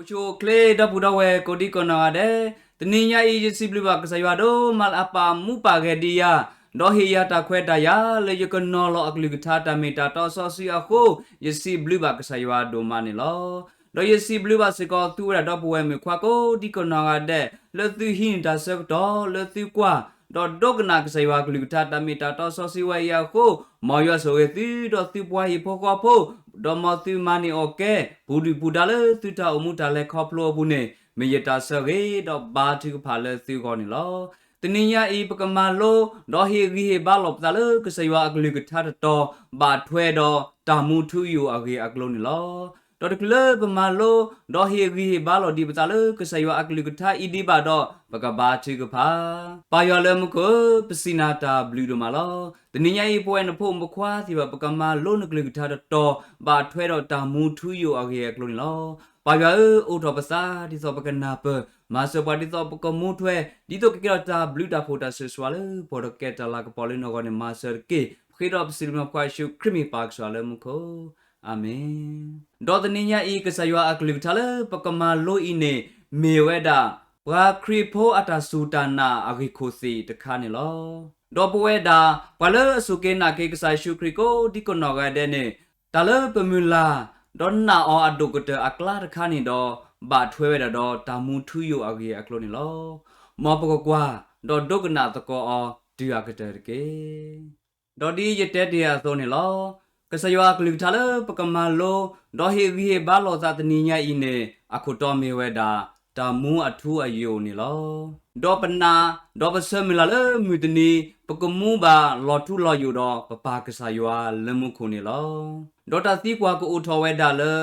ဆိၣ်ချ့ဒီပုၢ်ဒီဝဲၢ်ကိးဒံကနီၢ်ဂၤဒဲး, တနံၤညါအံၤ ယစံးဘျုးဘၣ်ကစၢ်ယွၤဒိၣ်မးလၢအပာ်မူပာ်ဂဲၤဒံးယၤ, ဒီးဟ့ၣ်ယၤတၢ်ခွဲးတၢ်ယာ်လၢယကနီၤလီၤအကလုၢ်ကထါတၢ်မ့ၢ်တၢ်တီစီဆှံအဃိ, ယစံးဘျုးဘၣ်ကစၢ်ယွၤဒိၣ်မးန့ၣ်လီၤ. ဒီးယစံးဘျုးဘၣ်စ့ၢ်ကီးသုဝဲဒၣ်ဒီပုၢ်ဝဲၢ်မုၣ်ခွါကိးဒံကနီၢ်ဂၤဒဲး လၢသုဟံးန့ၢ်တၢ်ဆၢကတီၢ် လၢသုကွၢ် ဒီးဒိကနၣ်ကစၢ်ယွၤအကလုၢ်ကထါတၢ်မ့ၢ်တၢ်တီစီဆှံဝဲအံၤအဃိ, မ်ယွၤဆိၣ်ဂ့ၤသုဒီးသုပှၤဟံၣ်ဖိဃီဖိ, ဒီးမ်သုမၤန့ၢ်အီၣ်ကဲ ပူၤဒုၣ်ပူၤဒါလၢ သုတၢ်အိၣ်မူတၢ်လဲၤခီဖျိအပူၤန့ၣ် မ့ၢ်ယတၢ်ဆိၣ်ဂ့ၤဒီးဘါထုကဖၣ်လၢသုဂီၢ်န့ၣ်လီၤ. တနံၤညါအံၤ ပကမၤလိ ဒီးဟ့ၣ်ဂံၢ်ဟ့ၣ်ဘါလီၤပသးလၢကစၢ်ယွၤအကလုၢ်ကထါတတီၤ ဘၣ်ထွဲဒီးတၢ်မူထူယိာ်အဂ့ၢ်အကျိၤန့ၣ်လီၤ. ဒီးတချုးလၢပမၤလိ ဒီးဟ့ၣ်ဂံၢ်ဟ့ၣ်ဘါလီၤဒံးပသးလၢကစၢ်ယွၤအကလုၢ်ကထါအံၤဒံးဘၣ်ဒီး ပကဘါထုကဖၣ်. ပၢ်ယွၤလၢမူခိၣ်ဧၢ, ပစံးနၤတၢ်ဘျုးဒိၣ်မးလီၤ. တနံၤညါအံၤ ပဝဲနဖိမုၣ်ဖိခွါသ့ၣ်တဖၣ် ပကမၤလိနကလုၢ်ကထါတတီၤ ဘၣ်ထွဲဒီးတၢ်မူထူယိာ်အဂ့ၢ်အကျိၤန့ၣ်လီၤ. ပၢ်ယွၤဧၢ, အိးထီၣ်ပသးဒ်သိးပကနၢ်ပၢၢ်, မၤစၢၤပှၤဒ်သိးပကမူထွဲ, ဒ်သိးကကဲထီၣ်တၢ်ဘျုးတၢ်ဖှိၣ်တၢ်ဆိၣ်ဂ့ၤလၢပှၤဒီးကဲတၢ်လၤကပီၤလၢနဂီၢ်န့ၣ် မၤစၢၤတက့ၢ်. ဃ့ဒီးပစံးလၢမုၣ်ဖိခွါယ့ၣ်ၡူးခရံာ်မ့ၢ်ပၢ်ကစၢ်လၢမူခိၣ်, အၤမ့ၣ်. ဒီးတနံၤညါအံၤ ကစၢ်ယွၤအကလုၢ်ကထါလၢပကမၤလိအံၤန့ၣ် မ့ၢ်ဝဲဒၣ် ပှၤခရံာ်ဖိအတၢ်စူၢ်တၢ်နာ်အဂ့ၢ်ခိၣ်သ့ၣ်တခါန့ၣ်လီၤ. ဒီးပဝဲဒၣ် ပှၤလၢအစူၢ်က့ၤနာ်က့ၤကစၢ်ယ့ၣ်ၡူးခရံာ်ကိးဒံကနီၢ်ဂၤဒဲးန့ၣ် တၢ်လၢပမုၢ်လၢ် ဒီးနာ်အီၤအဒိၣ်ကတၢၢ်အကျါတခါန့ၣ်ဒီး ဘၣ်ထွဲဝဲဒၣ်ဒီးတၢ်မူထူယိာ်အဂ့ၢ်အကျိၤန့ၣ်လီၤ. မ်ပကကွၢ် ဒီးဒိကနၣ်သကိးအီၤတုၤအကတၢၢ်တက့ၢ်. ဒီးဒ်ယတဲတ့ၢ်အသိးန့ၣ်လီၤ. ကစၢ်ယွၤအကလုၢ်ကထါလၢပကမၤလိ ဒီးဟ့ၣ်ဂံၢ်ဟ့ၣ်ဘါလိာ်သးတနံၤညါအံၤန့ၣ် အခိၣ်တီမ့ၢ်ဝဲဒၣ် တၢ်မူအထူအယိာ်န့ၣ်လီၤ. ဒီးပနာ် ဒီးပဆၢမုၢ်လၢ်လၢမုၢ်တနံၤ ပကမူဘၣ်လီၤထူလီၤယိာ်ဒီးပပၢ်ကစၢ်ယွၤလၢမူခိၣ်န့ၣ်လီၤ. ဒီးတၢ်သံကွၢ်ကအိၣ်ထီၣ်ဝဲဒၣ်လၢ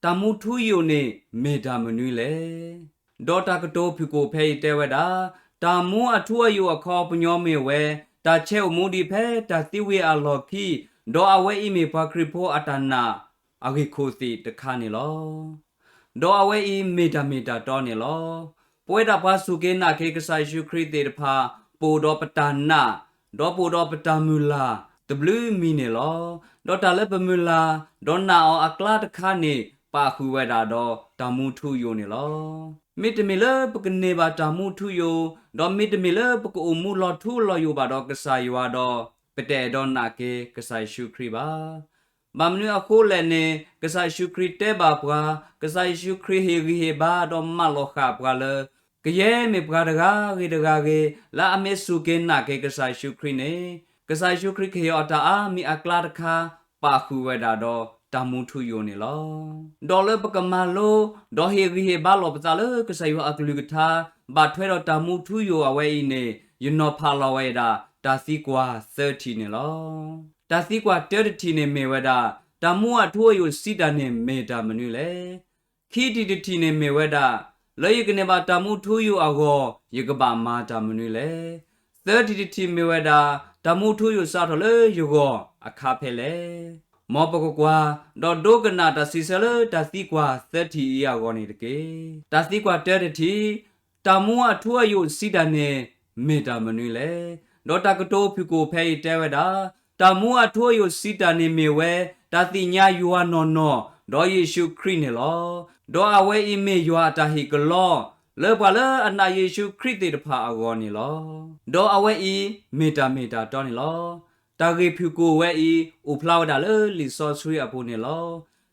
တၢ်မူထူယိာ်န့ၣ် မ့ၢ်တၢ်မနုၤလဲၣ်. ဒီးတၢ်ကတိၤဖုၣ်ကိာ်ဖဲအံၤတဲဝဲဒၣ်, တၢ်မူအထူအယိာ်အခီပညီမ့ၢ်ဝဲ တၢ်ဆဲးအိၣ်မူဒံးဖဲတၢ်သံဝံၤအလီၢ်ခံ, ဒီးအဝဲအံၤမ့ၢ်ပှၤခရံာ်ဖိအတၢ်နာ်အဂ့ၢ်ခိၣ်သ့ၣ်တခါန့ၣ်လီၤ. ဒီးအဝဲအံၤမ့ၢ်တၢ်မ့ၢ်တၢ်တီန့ၣ်လီၤ. ပဝဲဒၣ်ပှၤစူၢ်က့ၤနာ်က့ၤကစၢ်ယ့ၣ်ၡူးခရံာ်သ့ၣ်တဖၣ် ပအိၣ်ဒီးပတၢ်နာ် ဒီးပအိၣ်ဒီးပတၢ်မုၢ်လၢ် တဘျုးမံၤန့ၣ်လီၤ. ဒီးတၢ်လၢပမုၢ်လၢ် ဒီးနာ်အီၤအကျါတခါန့ၣ် ပာ်ဃုာ်ဝဲဒၣ်ဒီးတၢ်မူထူယိာ်န့ၣ်လီၤ. မ့တမ့ၢ်လၢပကန့ၢ်ဘၣ်တၢ်မူထူယိာ်, ဒီးမ့တမ့ၢ်လၢပကအိၣ်မူလီၤထူလီၤယိာ်ဘၣ်ဒီးကစၢ်ယွၤဒီး ပတအဲၣ်ဒိးနာ်က့ၤကစၢ်ယ့ၣ်ၡူးခရံာ်ဘၣ်. ဘၣ်မနုၤအဃိလဲၣ်န့ၣ် ကစၢ်ယ့ၣ်ၡူးခရံာ်တဲဘၣ်ပှၤ, ကစၢ်ယ့ၣ်ၡူးခရံာ်ဟ့ၣ်ဂံၢ်ဟ့ၣ်ဘါဒီးမၢလီၤဃာ်ပှၤလၢ ကယဲၢ်မ့ၢ်ပှၤတဂၤဂ့ၤတဂၤဂ့ၤ လၢအမ့ၢ်စူၢ်က့ၤနာ်က့ၤကစၢ်ယ့ၣ်ၡူးခရံာ်န့ၣ်, ကစၢ်ယ့ၣ်ၡူးခရံာ်ကဟ့ၣ်အီၤတၢ်အါမံၤအကျါတခါ ပာ်ဃုာ်ဝဲဒၣ်ဒီးတၢ်မူထူယိာ်န့ၣ်လီၤ. ဒီးလၢပကမၤလိ ဒီးဟ့ၣ်ဂံၢ်ဟ့ၣ်ဘါလီၤပသးလၢကစၢ်ယွၤအကလုၢ်ကထါ ဘၣ်ထွဲဒီးတၢ်မူထူယိာ်အဝဲအံၤန့ၣ် ယနီၤဖးလီၤဝဲဒၣ် တၢ်သံကွၢ်သၢထံၣ်န့ၣ်လီၤ. တၢ်သံကွၢ်တၢတထံၣ်န့ၣ်မ့ၢ်ဝဲဒၣ် တၢ်မူအထူအယိာ်စံးတၢ်န့ၣ်မ့ၢ်တၢ်မနုၤလဲၣ်. ခံထံၣ်တထံၣ်န့ၣ်မ့ၢ်ဝဲဒၣ် လၢယကန့ၢ်ဘၣ်တၢ်မူထူယိာ်အဂီၢ် ယကဘၣ်မၤတၢ်မနုၤလဲၣ်. သၢထံၣ်တထံၣ်မ့ၢ်ဝဲဒၣ် တၢ်မူထူယိာ်စးထီၣ်လၢယဂီၢ်အခါဖဲလဲၣ်. မ်ပကကွၢ် ဒီးဒိကနၣ်တၢ်စံးဆၢလၢတၢ်သံကွၢ်သၢထံၣ်အံၤအဂီၢ်န့ၣ်တက့ၢ်. တၢ်သံကွၢ်တၢတထံၣ်, တၢ်မူအထူအယိာ်စံးတၢ်န့ၣ် မ့ၢ်တၢ်မနုၤလဲၣ်. ဒီးတၢ်ကတိၤဖုၣ်ကိာ်ဖဲအံၤတဲဝဲဒၣ်, တၢ်မူအထူအယိာ်စံးတၢ်န့ၣ်မ့ၢ်ဝဲ တၢ်သ့ၣ်ညါယွၤနီၢ်နီၢ်, ဒီးယ့ၣ်ၡူးခရံာ်န့ၣ်လီၤ. ဒီးအဝဲအံၤမ့ၢ်ယွၤအတၢ်ဟ့ၣ်ကလီ လၢပှၤလၢအနာ်ယ့ၣ်ၡူးခရံာ်သ့ၣ်တဖၣ်အဂီၢ်န့ၣ်လီၤ. ဒီးအဝဲအံၤ မ့ၢ်တၢ်မ့ၢ်တၢ်တီန့ၣ်လီၤ. တၢ်ဂ့ၢ်ဖုၣ်ကိာ်ဝဲအံၤ အိၣ်ဖျါဝဲဒၣ်လၢလံာ်စီဆှံအပူၤန့ၣ်လီၤ.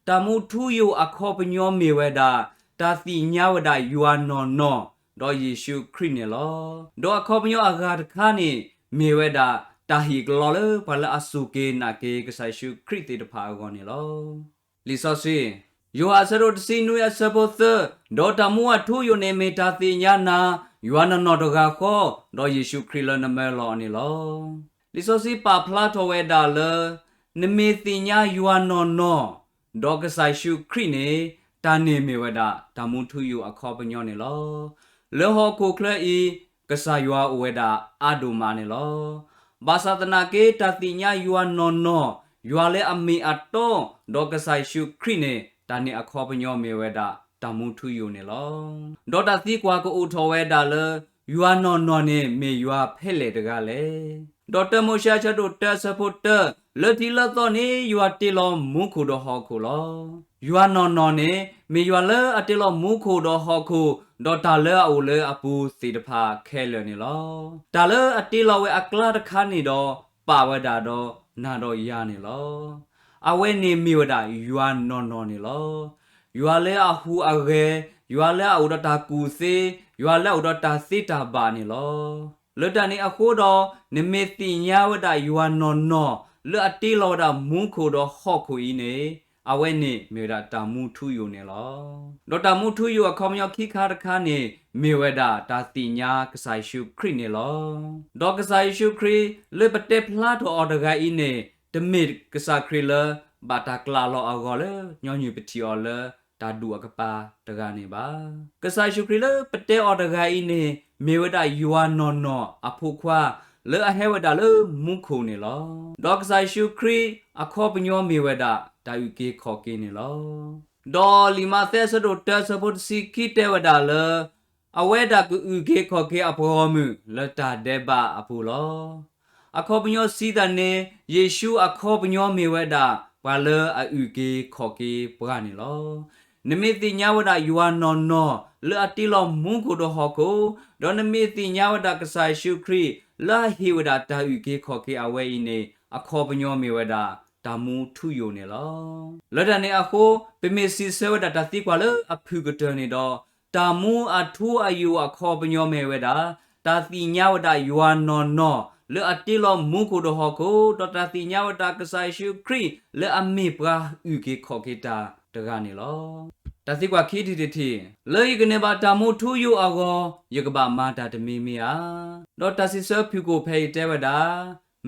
တၢ်မူထူယိာ်အခီပညီမ့ၢ်ဝဲဒၣ် တၢ်သ့ၣ်ညါဝဲဒၣ်ယွၤနီၢ်နီၢ်, ဒီးယ့ၣ်ၡူးခရံာ်န့ၣ်လီၤ. ဒီးအခီပညီအဂၤတခါန့ၣ် မ့ၢ်ဝဲဒၣ် တၢ်ဟ့ၣ်ကလီလၢပှၤလၢအစူၢ်က့ၤနာ်က့ၤကစၢ်ယ့ၣ်ၡူးခရံာ်သ့ၣ်တဖၣ်အဂီၢ်န့ၣ်လီၤ. လံာ်စီဆှံ ယိၤဟၣ်အဆၢဒိၣ်တဆံနွံအဆၢဖိသၢ, ဒီးတၢ်မူအထူအယိာ်န့ၣ်မ့ၢ်တၢ်သ့ၣ်ညါနၤ, ယွၤနီၢ်နီၢ်တဂၤဃီ, ဒီးယ့ၣ်ၡူးခရံာ်လၢနမၢလီၤအီၤန့ၣ်လီၤ. လံာ်စီဆှံပာ်ဖျါထီၣ်ဝဲဒၣ်လၢ နမ့ၢ်သ့ၣ်ညါယွၤနီၢ်နီၢ်, ဒီးကစၢ်ယ့ၣ်ၡူးခရံာ်န့ၣ် တၢ်န့ၣ်မ့ၢ်ဝဲဒၣ်တၢ်မူထူယိာ်အခီပညီန့ၣ်လီၤ. လၢဟီၣ်ခိၣ်ချၢအံၤ ကစၢ်ယွၤအိၣ်ဝဲဒၣ်အါဒိၣ်မးန့ၣ်လီၤ. ဘၣ်ဆၣ်သနာ်က့ တၢ်သ့ၣ်ညါယွၤနီၢ်နီၢ်, ယွၤလၢအမ့ၢ်အတီ, ဒီးကစၢ်ယ့ၣ်ၡူးခရံာ်န့ၣ် တၢ်န့ၣ်အခီပညီမ့ၢ်ဝဲဒၣ်တၢ်မူထူယိာ်န့ၣ်လီၤ. ဒီးတၢ်သံကွၢ်ကအိၣ်ထီၣ်ဝဲဒၣ်လၢ ယွၤနီၢ်နီၢ်န့ၣ် မ့ၢ်ယွၤဖဲလဲၣ်တဂၤလဲၣ်. ဒီးတၢမိၤၡ့အဆၢဒိၣ်တၢအဆၢဖိတၢ, လၢထံးလၢသီန့ၣ် ယွၤတ့လီၤမူခိၣ်ဒီးဟီၣ်ခိၣ်လီၤ. ယွၤနီၢ်နီၢ်န့ၣ် မ့ၢ်ယွၤလၢအတ့လီၤမူခိၣ်ဒီးဟီၣ်ခိၣ်, ဒီးတၢ်လၢအအိၣ်လၢအပူၤသ့ၣ်တဖၣ်ခဲလၢာ်န့ၣ်လီၤ. တၢ်လၢအတ့လီၤဝဲအကျါတခါန့ၣ်ဒီး ပာ်ဝဲဒၣ်ဒီးနၤဒီးယၤန့ၣ်လီၤ. အဝဲန့ၣ်မ့ၢ်ဝဲဒၣ်ယွၤနီၢ်နီၢ်န့ၣ်လီၤ. ယွၤလၢအဟူးအဂဲၤ, ယွၤလၢအအိၣ်ဒီးတၢ်ကူၣ်သ့, ယွၤလၢအအိၣ်ဒီးတၢ်သ့တၢ်ဘၣ်န့ၣ်လီၤ. လၢတၢ်န့ၣ်အဃိဒီး, နမ့ၢ်သ့ၣ်ညါဝဲဒၣ်ယွၤနီၢ်နီၢ် လၢအတ့လီၤဝဲဒၣ်မူခိၣ်ဒီးဟီၣ်ခိၣ်အံၤန့ၣ်, အဝဲန့ၣ်မ့ၢ်ဝဲဒၣ်တၢ်မူထူယိာ်န့ၣ်လီၤ. ဒီးတၢ်မူထူယိာ်အခီပညီခံခါတခါန့ၣ် မ့ၢ်ဝဲဒၣ်တၢ်သ့ၣ်ညါကစၢ်ယ့ၣ်ၡူးခရံာ်န့ၣ်လီၤ. ဒီးကစၢ်ယ့ၣ်ၡူးခရံာ်လၢပတဲဖျါထီၣ်အီၤတဂၤအံၤန့ၣ်, တမ့ၢ်ကစၢ်ခရံာ်လၢ ဘၣ်တၢ်ကျးလီၤအဂီၢ်လၢ ညီနုၢ်ပထံၣ်အီၤလၢတၢ်ဒူၣ်အကပၤတဂၤန့ၣ်ဘၣ်. ကစၢ်ယ့ၣ်ၡူးခရံာ်လၢပတဲအီၤတဂၤအံၤန့ၣ် မ့ၢ်ဝဲဒၣ်ယွၤနီၢ်နီၢ်အဖိခွါ လၢအဟဲဝဲဒၣ်လၢမူခိၣ်န့ၣ်လီၤ. ဒီးကစၢ်ယ့ၣ်ၡူးခရံာ်အခီပညီမ့ၢ်ဝဲဒၣ်တၢ်အုၣ်က့ၤခီၣ်က့ၤန့ၣ်လီၤ. ဒီးလံာ်မးသဲအဆၢဒိၣ်တၢအဆၢဖိတဆံခံတဲဝဲဒၣ်လၢ အဝဲဒၣ်ကအုၣ်က့ၤခီၣ်က့ၤအပှၤဂီၢ်မုၢ်လၢတၢ်ဒဲးဘးအပူၤလီၤ. အခီပညီစံးတၢ်န့ၣ် ယ့ၣ်ၡူးအခီပညီမ့ၢ်ဝဲဒၣ် ပှၤလၢအအုၣ်က့ၤခီၣ်က့ၤပှၤန့ၣ်လီၤ. နမ့ၢ်သ့ၣ်ညါဝဲဒၣ်ယွၤနီၢ်နီၢ် လၢအတ့လီၤမူခိၣ်ဒီးဟီၣ်ခိၣ်, ဒီးနမ့ၢ်သ့ၣ်ညါဝဲဒၣ်ကစၢ်ယ့ၣ်ၡူးခရံာ် လၢအဟ့ၣ်ဝဲဒၣ်တၢ်အုၣ်က့ၤခီၣ်က့ၤအဝဲအံၤန့ၣ် အခီပညီမ့ၢ်ဝဲဒၣ် တၢ်မူထူယိာ်န့ၣ်လီၤ. လၢတၢ်န့ၣ်အဃိ, ပမ့ၢ်စံးဆၢဝဲဒၣ်တၢ်သံကွၢ်လၢအဖုၣ်ကတၢၢ်န့ၣ်ဒီး, တၢ်မူအထူအယိာ်အခီပညီမ့ၢ်ဝဲဒၣ် တၢ်သ့ၣ်ညါဝဲဒၣ်ယွၤနီၢ်နီၢ် လၢအတ့လီၤမူခိၣ်ဒီးဟီၣ်ခိၣ်, ဒီးတၢ်သ့ၣ်ညါဝဲဒၣ်ကစၢ်ယ့ၣ်ၡူးခရံာ် လၢအမ့ၢ်ပှၤအုၣ်က့ၤခီၣ်က့ၤတၢ်တဂၤန့ၣ်လီၤ. တၢ်သံကွၢ်ခံထံၣ်တထံၣ်, လၢယကန့ၢ်ဘၣ်တၢ်မူထူယိာ်အဂီၢ် ယကဘၣ်မၤတၢ်တမံၤမံၤဧါ. ဒီးတၢ်စံးဆၢဖုၣ်ကိာ်ဖဲအံၤတဲဝဲဒၣ်,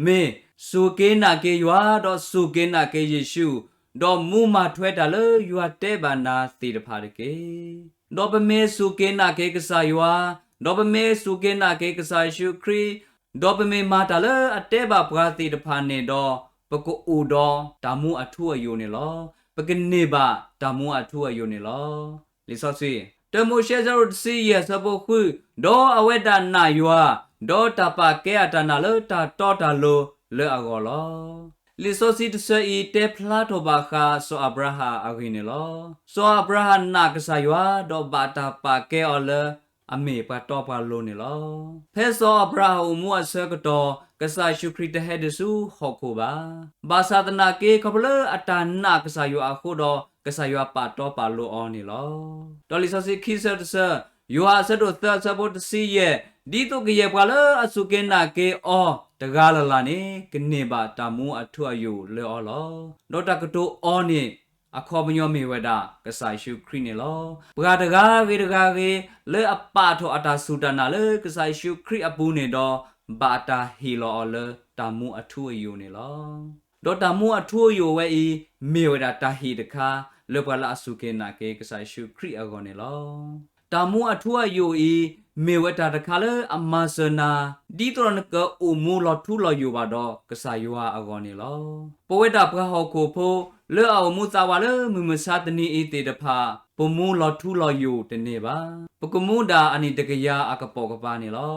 မ့ၢ်, စူၢ်က့ၤနာ်က့ၤယွၤ, ဒီးစူၢ်က့ၤနာ်က့ၤယ့ၣ်ၡူး, ဒီးမူမၤထွဲတၢ်လၢယွၤတဲဘၣ်နၤသ့ၣ်တဖၣ်တက့ၢ်. ဒီးပမ့ၢ်စူၢ်က့ၤနာ်က့ၤကစၢ်ယွၤ, ဒီးပမ့ၢ်စူၢ်က့ၤနာ်က့ၤကစၢ်ယ့ၣ်ၡူးခရံာ်, ဒီးပမ့ၢ်မၤတၢ်လၢအတဲဘၣ်ပှၤသ့ၣ်တဖၣ်န့ၣ်ဒီး, ပကအိၣ်ဒီးတၢ်မူအထူအယိာ်န့ၣ်လီၤ. ပကန့ၢ်ဘၣ်တၢ်မူအထူအယိာ်န့ၣ်လီၤ. လံာ်စီဆှံ, တၢမိၤၡ့အဆၢဒိၣ်တဆံယဲၢ်အဆၢဖိဃု, ဒီးအဝဲဒၣ်နာ်ယွၤ, ဒီးတၢ်ပာ်ကဲအတၢ်နာ်လၢတၢ်တီတၢ်လိၤလၢအဂီၢ်လီၤ. လံာ်စီဆှံတဆၢအံၤတဲဖျါထီၣ်ဘၣ်ဃးစီၤအၤဘြၤဟၣ်အဂ့ၢ်န့ၣ်လီၤ. စီၤအၤဘြၤဟၣ်နာ်ကစၢ်ယွၤ ဒီးဘၣ်တၢ်ပာ်ကဲအီၤလၢအမ့ၢ်ပှၤတီပှၤလိၤန့ၣ်လီၤ. ဖဲစီၤအၤဘြၤဟၣ်အိၣ်မူအဆၢကတီၢ် ကစၢ်ယ့ၣ်ၡူးခရံာ်တဟဲဒံးဆူဟီၣ်ခိၣ်ဘၣ်. ဘၣ်ဆၣ်သနာ်က့ ခီဖျိလၢအတၢ်နာ်ကစၢ်ယွၤအဃိဒီး ကစၢ်ယွၤပာ်တီပာ်လိၤအီၤန့ၣ်လီၤ. ဒီးလံာ်စီဆှံခံဆၢတဆၢ, ယိၤဟၣ်အဆၢဒိၣ်သၢအဆၢဖိတဆံယဲၢ်, ဒ်သိးကယဲၢ်ပှၤလၢအစူၢ်က့ၤနာ်က့ၤအီၤတဂၤလၢ်လၢ်န့ၣ် ကန့ၢ်ဘၣ်တၢ်မူအထူအယိာ်လၢအီၤလီၤ. ဒီးတၢ်ကတိၤအီၤန့ၣ် အခီပညီမ့ၢ်ဝဲဒၣ် ကစၢ်ယ့ၣ်ၡူးခရံာ်န့ၣ်လီၤ. ပှၤတဂၤဂ့ၤတဂၤဂ့ၤ လၢအပာ်ထီၣ်အတၢ်စူၢ်တၢ်နာ်လၢကစၢ်ယ့ၣ်ၡူးခရံာ်အပူၤန့ၣ်ဒီး ဘၣ်တၢ်ဟ့ၣ်လီၤအီၤလၢတၢ်မူအထူအယိာ်န့ၣ်လီၤ. ဒီးတၢ်မူအထူအယိာ်ဝဲအံၤ မ့ၢ်ဝဲဒၣ်တၢ်ဟ့ၣ်တခါ လၢပှၤလၢအစူၢ်က့ၤနာ်က့ၤကစၢ်ယ့ၣ်ၡူးခရံာ်အဂီၢ်န့ၣ်လီၤ. တၢ်မူအထူအယိာ်အံၤ မ့ၢ်ဝဲတၢ်တခါလၢအမၤစၢၤနၤ ဒ်သိးနကအိၣ်မူလီၤထူလီၤယိာ်ဘၣ်ဒီး ကစၢ်ယွၤအဂီၢ်န့ၣ်လီၤ. ပဝဲဒၣ်ပှၤဟီၣ်ခိၣ်ဖိ လၢအအိၣ်မူသးဝးလၢမုၢ်မဆါတနံၤအံၤသ့ၣ်တဖၣ် ပမူလီၤထူလီၤယိာ်တန့ၢ်ဘၣ်. ပကမူဒၣ်အနံၣ်တကယၤအကပိာ်ကပၤန့ၣ်လီၤ.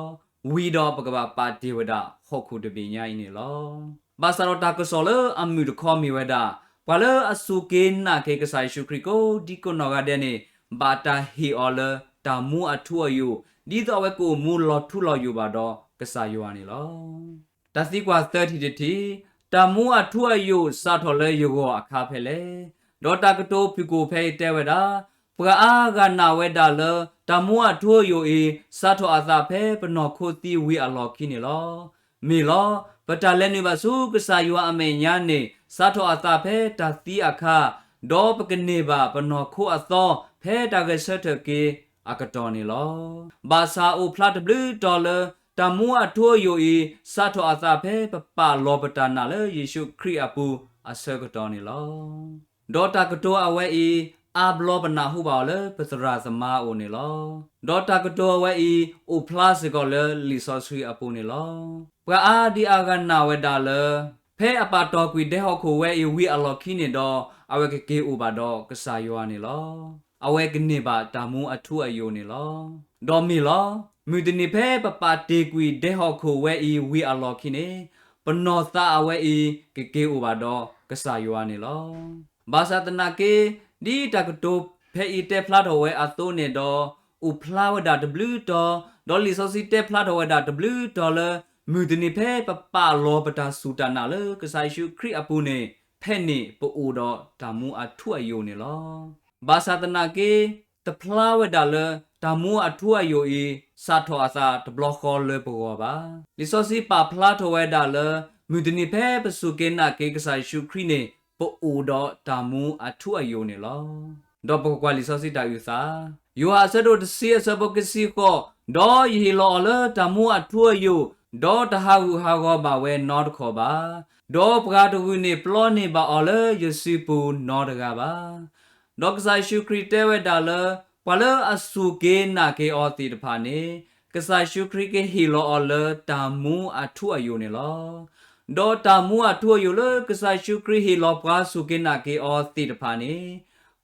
ဝံၤဒီးပကဘၣ်ပာ်တ့ၢ်ဝဲဒၣ်ဟီၣ်ခိၣ်တဘ့ၣ်ညါအံၤန့ၣ်လီၤ. ဘၣ်ဆၣ်ဒီးတၢ်ကစီၣ်လၢအမုာ်တခီမ့ၢ်ဝဲဒၣ် ပှၤလၢအစူၢ်က့ၤနာ်က့ၤကစၢ်ယ့ၣ်ၡူးခရံာ်ကိးဒံကိးနီၢ်ဂၤဒဲးန့ၣ် ဘၣ်တၢ်ဟ့ၣ်အီၤလၢတၢ်မူအထူအယိာ် ဒ်သိးအဝဲကအိၣ်မူလီၤထူလီၤယိာ်ဘၣ်ဒီးကစၢ်ယွၤန့ၣ်လီၤ. တၢ်သံကွၢ်သၢထံၣ်တထံၣ်, တၢ်မူအထူအယိာ်စးထီၣ်လၢယဂီၢ်အခါဖဲလဲၣ်. ဒီးတၢ်ကတိၤဖုၣ်ကိာ်ဖဲအံၤတဲဝဲဒၣ်, ပှၤအါဂၤနာ်ဝဲဒၣ်လၢ တၢ်မူအထူအယိာ်အံၤ စးထီၣ်အသးဖဲပနီၢ်ခိသံဝံၤအလီၢ်ခံန့ၣ်လီၤ. မ့ၢ်လီၤ. ပတၢ်လဲၤနုာ်ဘၣ်ဆူကစၢ်ယွၤအမဲာ်ညါန့ၣ် စးထီၣ်အသးဖဲတၢ်သံအခါ, ဒီးပကန့ၢ်ဘၣ်ပနီၢ်ခိအသီ ဖဲတၢ်ဂဲၤဆၢထၢၣ်က့ၤအကတီၢ်န့ၣ်လီၤ. ဘၣ်ဆၣ်အိၣ်ဖျါတဘျုးတီၤလၢ တၢ်မူအထူအယိာ်အံၤ စးထီၣ်အသးဖဲပပာ်လီၤပတၢ်နာ်လၢယ့ၣ်ၡူးခရံာ်အပူၤအဆၢကတီၢ်န့ၣ်လီၤ. ဒီးတၢ်ကတိၤအဝဲအံၤ အါဘျီပနၢ်ဟူဘၣ်အီၤလၢပသရၣ်သမါအအိၣ်န့ၣ်လီၤ. ဒီးတၢ်ကတိၤအဝဲအံၤ အိၣ်ဖျါစ့ၢ်ကီးလၢလံာ်စီဆှံအပူၤန့ၣ်လီၤ. ပှၤအါဒံအါဂၤနာ်ဝဲဒၣ်လၢ ဖဲအပာ်တီၢ်ကွံာ်ဒဲဟီၣ်ခိၣ်ဝဲအံၤဝံၤအလီၢ်ခံန့ၣ်ဒီး အဝဲကက့ၤအိၣ်ဘၣ်ဒီးကစၢ်ယွၤန့ၣ်လီၤ. အဝဲကန့ၢ်ဘၣ်တၢ်မူအထူအယိာ်န့ၣ်လီၤ. ဒီးမ့ၢ်လီၤ. မုၢ်တနံၤဖဲပပာ်တ့ၢ်ကွံာ်ဒဲဟီၣ်ခိၣ်ဝဲအံၤဝံၤအလီၢ်ခံန့ၣ် ပနီၢ်သးအဝဲအံၤ ကက့ၤအိၣ်ဘၣ်ဒီးကစၢ်ယွၤန့ၣ်လီၤ. ဘၣ်ဆၣ်သနာ်က့ ဒ်တၢ်ကတိၤဖဲအံၤတဲဖျါထီၣ်ဝဲအသိးန့ၣ်ဒီး အိၣ်ဖျါဝဲဒၣ်တဘျုးတီၤ, ဒီးလံာ်စီဆှံတဲဖျါထီၣ်ဝဲဒၣ်တဘျုးတီၤလၢ မုၢ်တနံၤဖဲပပာ်လီၤပတၢ်စူၢ်တၢ်နာ်လၢကစၢ်ယ့ၣ်ၡူးခရံာ်အပူၤန့ၣ် ဖဲန့ၣ်ပအိၣ်ဒီးတၢ်မူအထူအယိာ်န့ၣ်လီၤ. ဘၣ်ဆၣ်သနာ်က့ တဖျါဝဲဒၣ်လၢ တၢ်မူအထူအယိာ်အံၤ စးထီၣ်အသးတဘျီဃီလၢပဂီၢ်ဘၣ်. လံာ်စီဆှံပာ်ဖျါထီၣ်ဝဲဒၣ်လၢ မုၢ်တနံၤဖဲပစူၢ်က့ၤနာ်က့ၤကစၢ်ယ့ၣ်ၡူးခရံာ်န့ၣ် ပအိၣ်ဒီးတၢ်မူအထူအယိာ်န့ၣ်လီၤ. ဒီးပကကွၢ်လံာ်စီဆှံတၢ်အုၣ်သး, ယိၤဟၣ်အဆၢဒိၣ်တဆံအဆၢဖိခံဆံဃိး, ဒီးယဟ့ၣ်လီၤအီၤလၢတၢ်မူအထူအယိာ်, ဒီးတဟးဂူာ်ဟးဂီၤဘၣ်ဝဲနီတခီၣ်ဘၣ်. ဒီးပှၤတဂၤတဂၤန့ၣ်ပျီန့ၢ်ဘၣ်အီၤလၢယစုပူၤနီတဂၤဘၣ်. ဒီးကစၢ်ယ့ၣ်ၡူးခရံာ်တဲဝဲဒၣ်လၢ ပှၤလၢအစူၢ်က့ၤနာ်က့ၤအီၤသ့ၣ်တဖၣ်န့ၣ် ကစၢ်ယ့ၣ်ၡူးခရံာ်ကဟ့ၣ်လီၤအီၤလၢတၢ်မူအထူအယိာ်န့ၣ်လီၤ. ဒီးတၢ်မူအထူအယိာ်လၢကစၢ်ယ့ၣ်ၡူးခရံာ်ဟ့ၣ်လီၤပှၤစူၢ်က့ၤနာ်က့ၤအီၤသ့ၣ်တဖၣ်န့ၣ်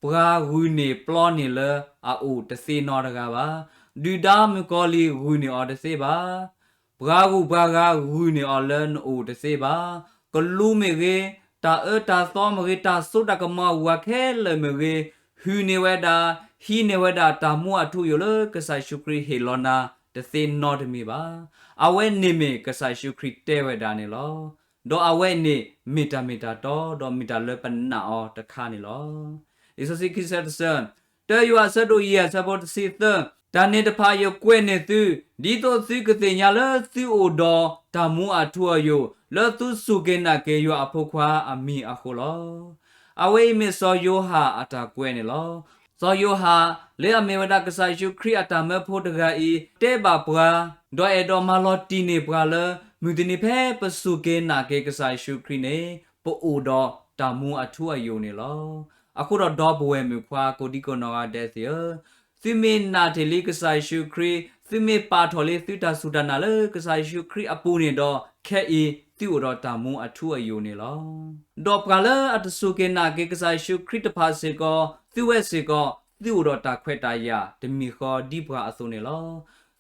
ပှၤဂုာ်န့ၢ်ပျီန့ၢ်လၢအအိၣ်တသ့နီတဂၤဘၣ်. ဒုၣ်ဒါမုၣ်ကီၤလံၢ်ဂုာ်န့ၢ်အီၤတသ့ဘၣ်. ပှၤဂုၤပှၤဂၤဂုာ်န့ၢ်အီၤလၢနအိၣ်တသ့ဘၣ်. ကလူးမ့ၢ်ဂ့ၤ, တၢ်အၢတၢ်သီမ့ၢ်ဂ့ၤ, တၢ်စိတၢ်ကမီၤအဂၤခဲလၢာ်မ့ၢ်ဂ့ၤ, ဟုၣ်န့ၢ်ဝဲဒၣ်, ဟံးန့ၢ်ဝဲဒၣ်တၢ်မူအထူအယိာ်လၢကစၢ်ယ့ၣ်ၡူးခရံာ်ဟ့ၣ်လီၤနၤတသ့နီတမံၤဘၣ်. အဝဲန့ၣ်မ့ၢ်ကစၢ်ယ့ၣ်ၡူးခရံာ်တဲဝဲဒၣ်န့ၣ်လီၤ. ဒီးအဝဲန့ၣ်မ့ၢ်တၢ်မ့ၢ်တၢ်တီ ဒီးမ့ၢ်တၢ်လၢပနာ်အီၤတခါန့ၣ်လီၤ. လံာ်စီဆှံခံဆၢတဆၢ, တၢယိၤဟၣ်အဆၢဒိၣ်ယဲၢ်အဆၢဖိတဆံသၢ, တၢ်န့ၣ်တဖၣ်ယကွဲးန့ၢ်သု, ဒ်သိးသုကသ့ၣ်ညါလၢသုအိၣ်ဒီးတၢ်မူအထူအယိာ် လၢသုစူၢ်က့ၤနာ်က့ၤယွၤအဖိခွါအမံၤအဃိလီၤ. အဝဲအံၤမ့ၢ်စီၤယိၤဟၣ်အတၢ်ကွဲးန့ၣ်လီၤ. စီၤယိၤဟၣ် လၢအမ့ၢ်ဝဲဒၣ်ကစၢ်ယ့ၣ်ၡူးခရံာ်အတၢ်မၢဖိတဂၤအံၤ တဲဘၣ်ပှၤ, ဒီးအဲၣ်ဒိးမၤလီၤတံၢ်န့ၢ်ပှၤလၢ မုၢ်တနံၤဖဲပစူၢ်က့ၤနာ်က့ၤကစၢ်ယ့ၣ်ၡူးခရံာ်န့ၣ် ပအိၣ်ဒီးတၢ်မူအထူအယိာ်န့ၣ်လီၤ. အဃိဒီးဒီပုၢ်ဝဲၢ်မုၣ်ခွါကိးဒံကိးနီၢ်ဂၤဒဲးသ့ၣ်ဧၢ, သုမ့ၢ်နာ်တ့ၢ်လံကစၢ်ယ့ၣ်ၡူးခရံာ်, သုမ့ၢ်ပာ်ထီၣ်လံသုတၢ်စူၢ်တၢ်နာ်လၢကစၢ်ယ့ၣ်ၡူးခရံာ်အပူၤန့ၣ်ဒီး ခဲအံၤသုအိၣ်ဒီးတၢ်မူအထူအယိာ်န့ၣ်လီၤ. ဒီးပှၤလၢအတစူၢ်က့ၤနာ်က့ၤကစၢ်ယ့ၣ်ၡူးခရံာ်တဖၣ်စ့ၢ်ကီး, သုဝဲစ့ၢ်ကီး, သုအိၣ်ဒီးတၢ်ခွဲးတၢ်ယာ်တမံၤဃီဒ်ပှၤအသိးန့ၣ်လီၤ.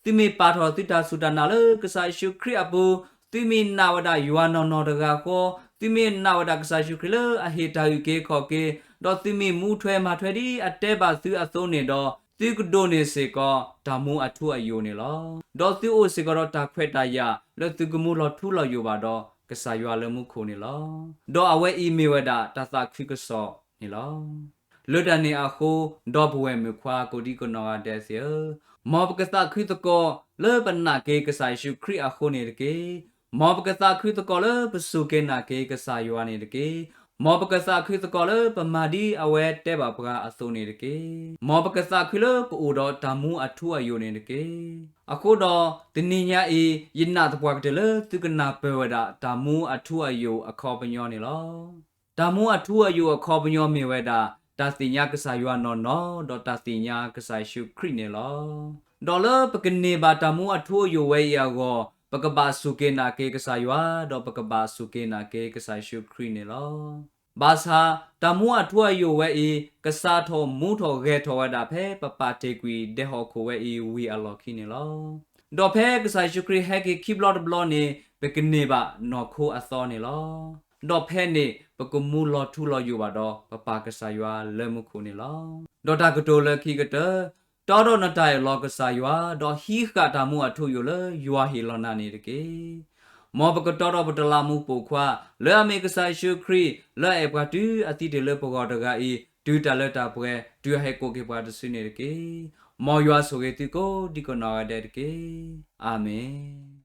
သုမ့ၢ်ပာ်ထီၣ်သုတၢ်စူၢ်တၢ်နာ်လၢကစၢ်ယ့ၣ်ၡူးခရံာ်အပူၤ, သုမ့ၢ်နာ်ဝဲဒၣ်ယွၤနီၢ်နီၢ်တဂၤဃီ, သုမ့ၢ်နာ်ဝဲဒၣ်ကစၢ်ယ့ၣ်ၡူးခရံာ်လၢအဟ့ၣ်တၢ်အုၣ်က့ၤခီၣ်က့ၤ, ဒီးသုမ့ၢ်မူထွဲမၤထွဲဒ်အတဲဘၣ်သုအသိးန့ၣ်ဒီး, သုကဒိးန့ၢ်စ့ၢ်ကီးတၢ်မူအထူအယိာ်န့ၣ်လီၤ. ဒီးသုအိၣ်စ့ၢ်ကီးဒီးတၢ်ခွဲးတၢ်ယာ်လၢသုကမူလီၤထူလီၤယိာ်ဘၣ်ဒီးကစၢ်ယွၤလၢမူခိၣ်န့ၣ်လီၤ. ဒီးအဝဲအံၤမ့ၢ်ဝဲဒၣ်တၢ်သးခုကစီၣ်န့ၣ်လီၤ. လၢတၢ်န့ၣ်အဃိ, ဒီပုၢ်ဝဲၢ်မုၣ်ခွါကိးဒံကိးနီၢ်ဂၤဒဲးသ့ၣ်ဧၢ, မ်ပကသးခုသကိးလၢပနာ်က့ၤကစၢ်ယ့ၣ်ၡူးခရံာ်အဃိန့ၣ်တက့ၢ်. မ်ပကသးခုသကိးလၢပစူၢ်က့ၤနာ်က့ၤကစၢ်ယွၤန့ၣ်တက့ၢ်. မ်ပကသးခုသကိးလၢပမၤဒ်အဝဲတဲဘၣ်ပှၤအသိးန့ၣ်တက့ၢ်. မ်ပကသးခုလၢပအိၣ်ဒီးတၢ်မူအထူအယိာ်န့ၣ်တက့ၢ်. အဃိဒီး, တနံၤညါအံၤ, ယနာ်သပှၢ်ကတၢၢ်လၢသုကနၢ်ပၢၢ်ဝဲဒၣ်တၢ်မူအထူအယိာ်အခီပညီန့ၣ်လီၤ. တၢ်မူအထူအယိာ်အခီပညီမ့ၢ်ဝဲဒၣ် တၢ်သ့ၣ်ညါကစၢ်ယွၤနီၢ်နီၢ်, ဒီးတၢ်သ့ၣ်ညါကစၢ်ယ့ၣ်ၡူးခရံာ်န့ၣ်လီၤ. ဒီးလၢပကန့ၢ်ဘၣ်တၢ်မူအထူအယိာ်ဝဲအံၤအဂီၢ်, ပကဘၣ်စူၢ်က့ၤနာ်က့ၤကစၢ်ယွၤ, ဒီးပကဘၣ်စူၢ်က့ၤနာ်က့ၤကစၢ်ယ့ၣ်ၡူးခရံာ်န့ၣ်လီၤ. ဘၣ်ဆၣ်, တၢ်မူအထူအယိာ်ဝဲအံၤ ကစးထီၣ်မူထီၣ်ဂဲၤထီၣ်ဝဲဒၣ်ဖဲပပာ်တ့ၢ်ကွံာ် ဒဲဟီၣ်ခိၣ်ဝဲအံၤဝံၤအလီၢ်ခံန့ၣ်လီၤ. ဒီးဖဲကစၢ်ယ့ၣ်ၡူးခရံာ်ဟဲက့ၤခံဘျီတဘျီန့ၣ် ပကန့ၢ်ဘၣ်နီၢ်ခိအသီန့ၣ်လီၤ. ဒီးဖဲန့ၣ် ပကမူလီၤထူလီၤယိာ်ဘၣ်ဒီး ပပၢ်ကစၢ်ယွၤလၢမူခိၣ်န့ၣ်လီၤ. ဒီးတၢ်ကတိၤလၢခံကတၢၢ်, တီဒီးနတၢ်အဲၣ်လီၤကစၢ်ယွၤ, ဒီးဟံးဃာ်တၢ်မူအထူအယိာ်လၢယွၤဟ့ၣ်လီၤနၤန့ၣ်တက့ၢ်. မ်ပကတီဒီးပတလးမူပိာ်ခွါ, လၢအမ့ၢ်ကစၢ်ယ့ၣ်ၡူးခရံာ်, လၢအအဲၣ်ပှၤတုၤအသံတ့ၢ်လၢပဂီၢ်တဂၤအံၤ, တုၤတၢ်လၢတၢ်ပှဲၤ, တုၤအဟဲကိးက့ၤပှၤတစုန့ၣ်တက့ၢ်. မ်ယွၤဆိၣ်ဂ့ၤသုကိးဒံကိးနီၢ်ဂၤဒဲးတက့ၢ်. အၤမ့ၣ်.